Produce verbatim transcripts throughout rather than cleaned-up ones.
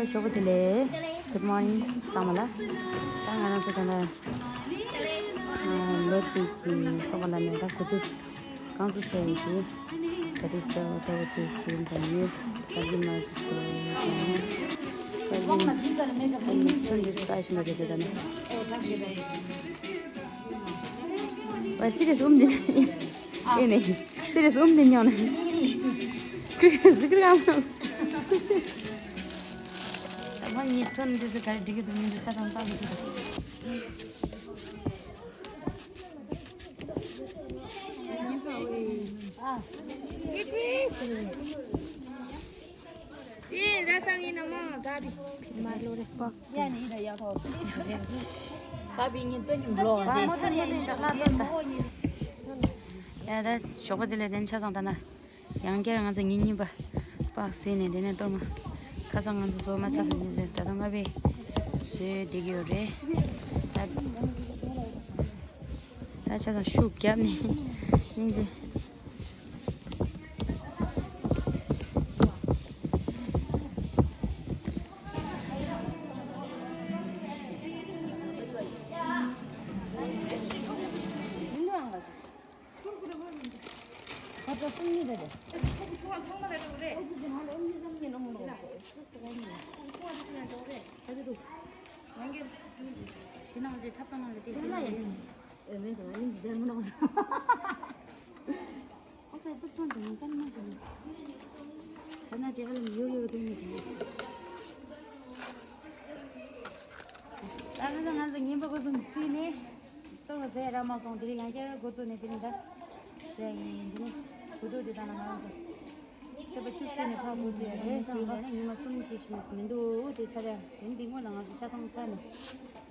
ཞོགས་པ་བདེ་ལེགས། Good morning ཚང་མ་ལ། ད་ང་རང་ཚོ་ད་ལྟ་ལོ་གཅིག་གི་ཚོགས་པ་ལ་ནས་ད་གོ་བསྡུར་གང་ཚོ་བྱས་ཡོད་ཀྱི། ད་རེས་ལྟ་བ་ལྟ་བ་བྱེད་བཞིན་དང་ཡོད། ད་གི་མ་གི་ཚོ་ཡོད་ཀྱང་ད་གི་ཚོ་འདི་སུ་ཀ་ཞིག་མ་རེད་ད་ནི། ཨ་སི་རེས་ཨུམ་འདི་ཨེ་ནས་སི་རེས་ཨུམ་འདི་ཉོ་ན་ཀི་ཟི་ཀི་ར་མ། ད་ཕ་ཉིད་ཚོན་འདི་ཚོ་ག་རེ་འགྲིག་གི་འདུག་མི་འདུག་ཆ་ཚང་ཚང་གི་འདུག་ཨ། དེ་ར་སང་ཡིན་ན་མ་ག་རེ་མ་ལོ་རེ་པ། ཡ་ནི་ཡ་ཐོ། ད་བི་ཉིན་ཏོ་ཉིན་ལོ། ད་མོ་ཐར་ཡ་ནི་ཤ་ལ་ཏོ་ད། ཡ་ད་ཞོགས་པ་དེ་ལས་དན་ཆ་ཚང་ད་ན། ཡང་བསྐྱར་ང་ཚོ་ཉིན་གཉིས་པ་པག་བཟས་ནས་དེ་ནས་གཏོར་མ་ཁ་སང་ང་ཚོ་བཟོ་མ་ཚར་བའི་ནས་བཟོས། ད་ལྟ་ལྔ་པས་བཟོས་བསྡད་ཀྱི་ཡོད་རེད། ད་ད་ཆ་ཚང་ཤུགས་བརྒྱབ་ནས་སྙིང་རྗེ། ཁོ་ཚོ་སུམ་གཉིས་རེད། ཁོ་ཚོ་ཆུང་བ་ཚང་མ་རེད་རེད། ཁོ་ཚོ་ང་ལ་ཨོམ་ཉི་ཙམ་ཉིན་ཨོམ་ལོ། ཁོ་ཚོ་ང་ལ་ཨོམ་ཉི་ཙམ་ཉིན་ཨོམ་ལོ། ཁོ་ཚོ་ང་ལ་ཨོམ་ཉི་ཙམ་ཉིན་ཨོམ་ལོ། ཁོ་ཚོ་དུ། ང་གི་དེ་ནང་ལ་ཐབ་ཚང་ནང་ལ་ཅིག་ཅིག་ལ་ཡིན། ཨེ་མེད་ཟེར་ང་ཡིན་གྱི་ཇར་མོ་ནང་། ཨོ་སའི་ཏུག་ཙོང་དུ་ཡིན་ཀ་ནི་མ་ཟེར། ད་ན་ཅེ་ཧ་ལམ་ཡོ་ཡོ་དུ་མི་ཟེར། ད་ང་ཚོ་ང་ཚོ་ངན་པ་གོ་སོང་ཕི་ནི། གཏོར་བ་ཟས་ར་མ་སོང་། དེ་རིང་ཡང་བསྐྱར་འགོ་བཙུགས་ནས་དེ་རིང་ད་ཟས་ཡིན། འདི་ནི་དུ་དུ་དེ་དང་ལ་ང་རང་ཚོ་ཚེས་པ་བཅུ་བཞི་ནས་ཕར་འགོ་བཙུགས་ཡ་རེད། དེ་ཡིན་ན་ཉི་མ་གསུམ་བཞི་ཞིག་མ་ཟིན་མི་འདུག་དེ་ཚར་ཡ་དེ་ནི་འདི་སྔོན་ལ་ང་ཚོ་ཆ་ཚང་ཚར་ནས་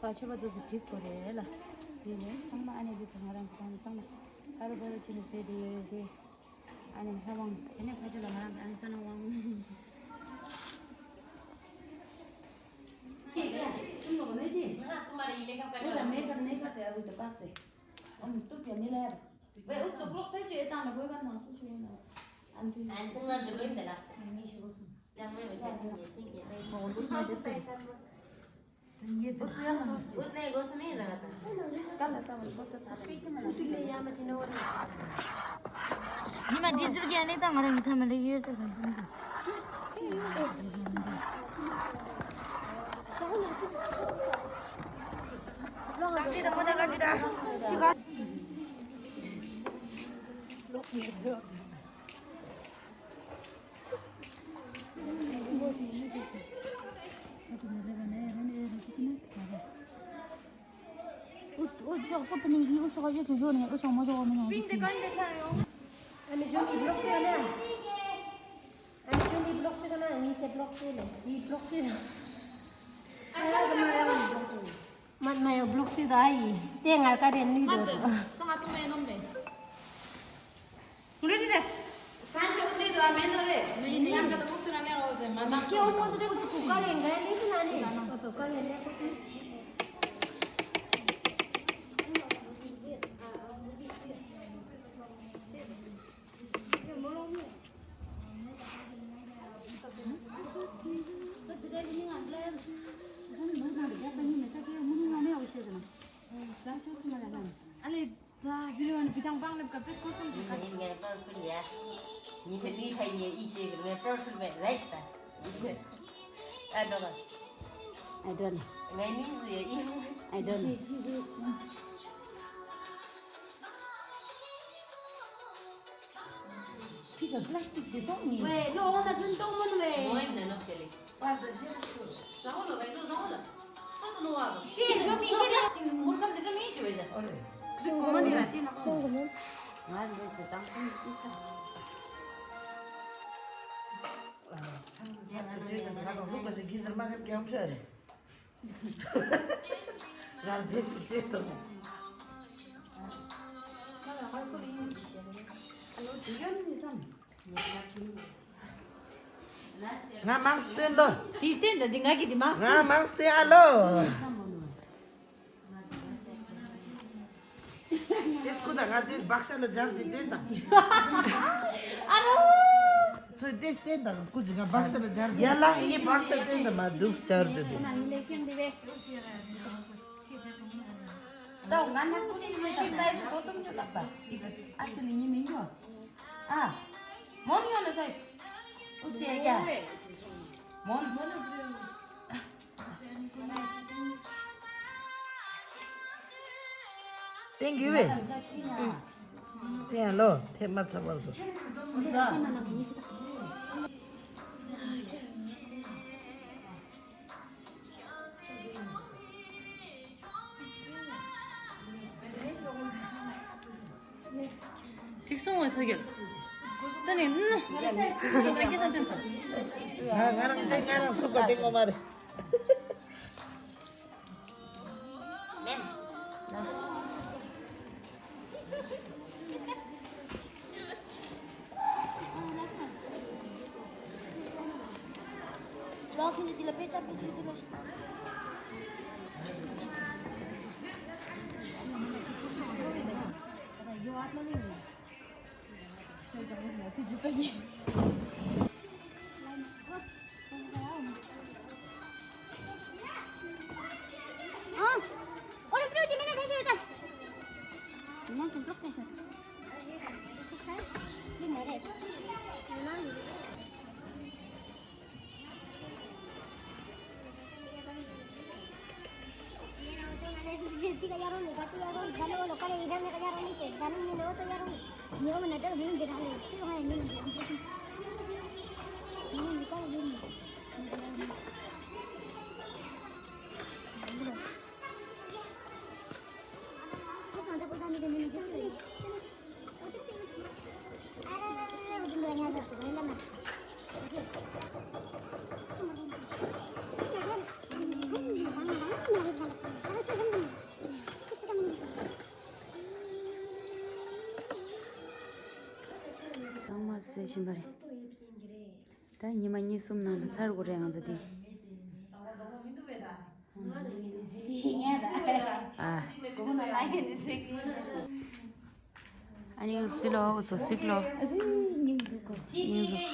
ཕར་མཆོད་པ་དུ་སུ་བྲིས་དགོས་རེད་ལ། དེ་ནས་ཚང་མ་ཨ་ནེ་དེ་ཚོ་ང་རང་ཚོ་གང་ཚང་མ་ཕ་རུ་ཕ་རུ་ཕྱིན་ནས་ཟས་དེ་ཡོད་རེད། ཨ་ནེ་ལྷ་དབང་དེ་ནས་ཕ་ཆུ་ལ་ང་རང་ཚོ་ཨ་ནེ་བསོད་ནམས་དབང་། ཉི་མ་འདི་ཟུར་གྱི་ཨ་ནི་དང་ང་རང་གི་ཐ་མ་ལེ་ཡོད་ད་ག་འདི་འདི། མ་མ་ཡོ་བློག་ཆོད་ད་ཡི་དེ་ངར་ཀ་རེ་ནུས་དོ། སང་ཨ་ཏུ་མེ་ནོམ་མེ། ངུ་རེ་རེ། སང་ག་ཨུ་ཏེ་དོ་ཨ་མེ་ནོ་རེ། ནི་ནི་སང་ག་ཏུ་མུག་ཚུ་ར་ལེ་རོ་ཟེ་མ་དང་། ཀེ་ཨོ་མོ་ཏུ་ཏེ་ཁུ་ཚུ་ཀུ་ཀ་ལེ་ང་ལེ་ཏུ་ན་ནི་ཁུ་ཚུ་ཀ་ལེ་ལེ་ཁུ་ཚུ། ཨ་ལེ། ད་བི་རི་ཝན་བི་ཐང་པང་ལེབ་ཀ་པེ་ཀོ་སམ་ཅི་ཀ་ཉིན་ངའི་པར་ཕུལ་ཡ། ཉིན་ཐ་ནི་ཐ་ངའི་ཨི་ཅེ་གི་ངའི་པར་ཕུལ་བས་རེད་ད། ཨི་ཅེ། ཨ་འགྲོ་ག I don't. ངའི་མིང་ཟེར་ཡ་ཨི། I don't. ཁྱི་ལ་པ་ལ་སི་ཊིག་དེ་གཏོང་ནི། ཝེ་ལོ་འོ་ན་ཅུན་གཏོང་མོ་ནི་ཝེ། ནོ་ཨིན་ན་ནོ་ཀྱེ་ལེ། པར་ད་ཤེས་སུ། ཟ་འོ་ལོ་ཝེ་ལོ་ཟ་འོ་ལོ། ཤེས་ཤོ་མི་ཤེས་ལེ། ཅིང་མུར་ཁམ་དེ་འདྲ་མི་ཅི་ཝེ་ད། ཨོ་རེ། ཁྲི་གོ་མ་ནི་ར་ཏི་ན་ཁོ། ང་འདྲེ་སེ་དང་སེམས་ཏི་ཚ། ང་དང་ལུག་ག་ཞིག་གིས་ཟེར་མ་ཁབ་རྒྱང་ཤོད་རེད། ང་རང་དེ་ཞིག་བྱས་ཙང་། ང་ལ་ཧར་ཁོ་ལ་ཡིན་ཞེས་པ་ནི། ཨ་ལོ་དེ་ག་ནི་བསམ། ང་མང་སྟོན་ལོ། དེ་བསྟན་ད་འདི་ང་གི་དེ་མང་སྟོན། ང་མང་སྟོན་ཨ་ལོ། བསམ་མོ་ནོ། དེ་སྐུ་དང་ང་དེ་བག་ཤ་ལ་སྦྱར་ཏེ་སྟོན་དང་། ཨ་རོ། ཚོས་དེ་བསྟན་དང་སྐུ་ཅི་ག་བག་ས་ལ་སྦྱར་ཡ་ལ་ངའི་བག་ས་བསྟན་དང་མ་འདུག་སྦྱར་དུ་དེ། ད་ང་ན་ཀུ་ཤི་སའི་སི་གོ་སམ་ཅི་ལགས་པ་ཨི་ཀ་ཨ་སི་ལི་ཉི་མི་ཉོ། ཨ་མོན་ཉོ་ན་སའི་སི་ཨུ་ཙི་ཡ་ཀྱ་མོན། ཏན་གི་ཝེ། ཏན་ལོ་ཐེ་མ་ཚ་བར་དུ། ཐིག་སོང་བ་ཚ་གྱུར། ད་ནི་ནུ། ད་གེ་སང་ཏན་ད། ང་ང་རང་ཏན་ང་རང་སུ་ག་ཏན་གོ་མ་རེད། ཚང་མ་བཟོས་བཞིན་པ་རེད། ད་ཉི་མ་གཉིས་གསུམ་ནང་དུ་ཚར་དགོས་རེད་ང་ཚོ་འདི། ཨ། ཨ་ནི་སི་ལོ་འུ་ཚོ་སི་ལོ། སྙིང་རྗེ།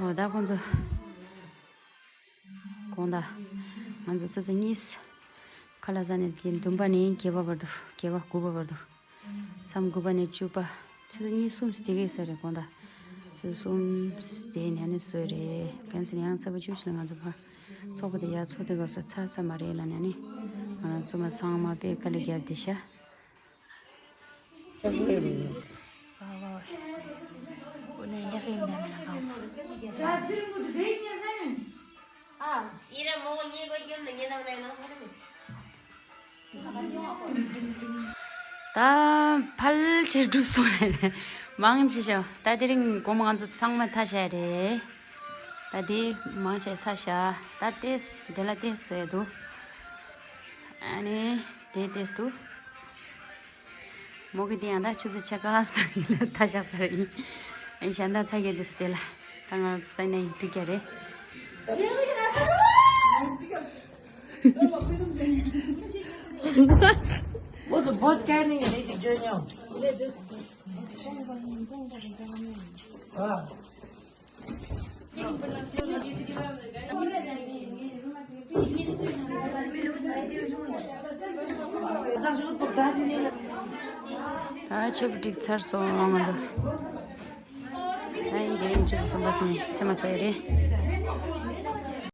འོ་ད་ཁོང་ཚོ། དགོང་དག་ང་ཚོ་ཆུ་ཚོད་གཉིས། ཁ་ལག་ཟ་ནས་དེ་བདུན་པ་ནས་བརྒྱད་པ་བར་དུ་བརྒྱད་པ་དགུ་པ་བར་དུ། མཚམས་དགུ་པ་ནས་བཅུ་པ། ཆུ་ཚོད་གཉིས་གསུམ་ཞིག་དེ་གས་ཟ་རེད་དགོང་དག་ཆུ་ཚོད་གསུམ་དེ་ནས་ནི་ཟོས་རེད། གན་ཟེར་ཡང་ཚ་པོ་བཅུ་ཞིག་ལ་ང་ཚོ་ཕ་ཚོགས་པ་དེ་ཡར་ཚོགས་དུས་སྐབས་སུ་ཚར་ས་མ་རེད་ལབ་ནས་ནི། ང་རང་བཙུན་མ་ཚང་མ་དཔེ་དཀའ་ལས་བརྒྱབ་བསྡད་ཤག་ཨ། ཨི་ར་མོ་ཉེ་གོ་རྒྱུ་ནི་ཉེ་དང་ནས་ནང་ཧོ་རེ། ད་ཕལ་ཆེར་འགྲུབ་སོང་རེད། མང་ཆེ་ཤོས་ད་དེ་རིང་དགོང་མོ་ང་ཚོ་ཚང་མ་ཐ་ཤལ་རེད། ད་དེ་མང་ཆེ་ཚ་ཤ། ད་ཏེས་དེ་ལ་ཏེས་ཟེར་འདུག་ཨ་ནི་དེ་ཏེས་འདུག་མོ་གི་དེ་ཡང་ད་ཆུ་ཚོད་ཕྱེད་ཀ་ས་ཡིན་ན་ཐ་ཤལ་ས་ཡིན། ཨ་ནི་ཞལ་འདག་ཚ་གི་འདུག་སྟེ་ལ། ད་ང་ཚོ་ས་ཡིན་ན་ཡིན་འགྲིག་གི་རེད། वो तो बहुत कह नहीं है, लेकिन जो नहीं हो। हाँ। ད་ཆོས་པ་སྒྲིག་ཚར་སོང་ང་ཚོ། ད་ཡིན་དེ་རིང་ཆུ་ཚོད་གསུམ་པ་ནས་ཚེས་མ་ཚོ་ཡོད་རེད།